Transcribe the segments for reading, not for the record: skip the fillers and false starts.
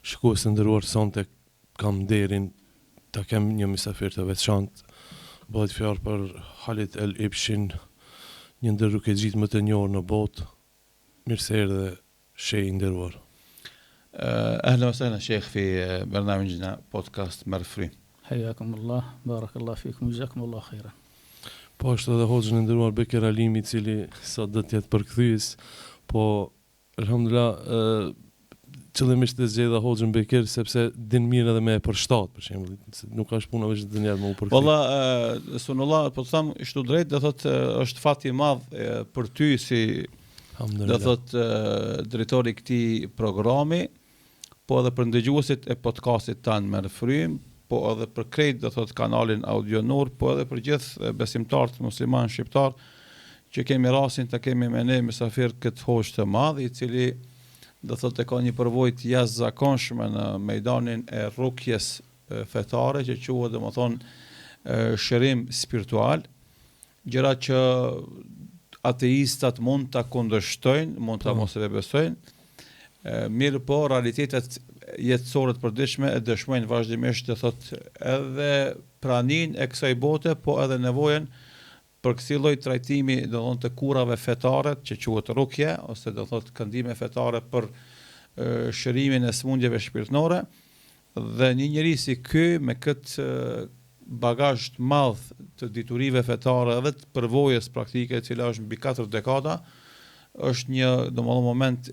Shikues të nderuar sonte kam nderin ta kem një mysafir të veçantë. Bëhet fjalë për Halit El Ibshin, një ndër rukexhitë më të njohur në botë. Mirë se erdhe Shejh i nderuar. Ehlen wa sehlen Shejh fi barnamixhna podcast Merr Frymë. Hajakum Allah, barakallahu fikum, jazakum Allah khairan. Po ashtu edhe hoxhën e nderuar Bekir Alimi, i cili sot do të jetë përkthyes, po elhamdulillah qëllimisht e zgjedha hoxhën Bekir sepse din mirë edhe me e përshtat për shembull, se nuk është puna veç ndonjëherë me u përkthy. Valla, Sunullah, po të them kështu drejt, do thotë është fat i madh për ty si do thotë drejtori i këtij programi, po edhe për ndëgjuesit e podcastit tanë Merr Frymë, po edhe për krejt do thotë kanalin Audio Nur, po edhe për gjithë besimtarët muslimanë shqiptarë që kemi rastin të kemi me ne mysafir këtë hoxhë të madh, i cili do thotë ka një përvojë të jashtëzakonshme në mejdanin e rukjes fetare që quhet domethënë shërim spiritual, gjëra që ateistat mund ta kundërshtojnë, mund ta po. mos e besojnë, mirëpo realitetet jetësore të përditshme e dëshmojnë vazhdimisht do thotë edhe praninë e kësaj bote, po edhe nevojën për kësi lloj trajtimi, do thonë të kurave fetare, që quhet rukje ose do thotë këndime fetare për shërimin e sëmundjeve shpirtërore, Dhe një njeri si ky me këtë bagazh të madh të diturive fetare edhe të përvojës praktike e cila është mbi katër dekada, është një domethënë moment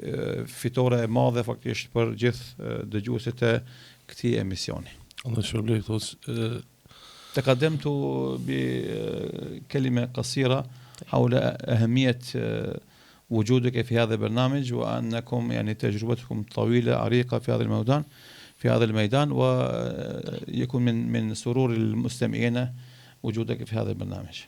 fitore e madhe faktikisht për gjithë dëgjuesit e këtij emisioni. Allahu të shpërbleftë hoxhë. تقدمت بكلمة قصيرة حول أهمية وجودك في هذا البرنامج وأنكم يعني تجربتكم طويلة عريقة في هذا الميدان في هذا الميدان ويكون من من سرور المستمعين وجودك في هذا البرنامج.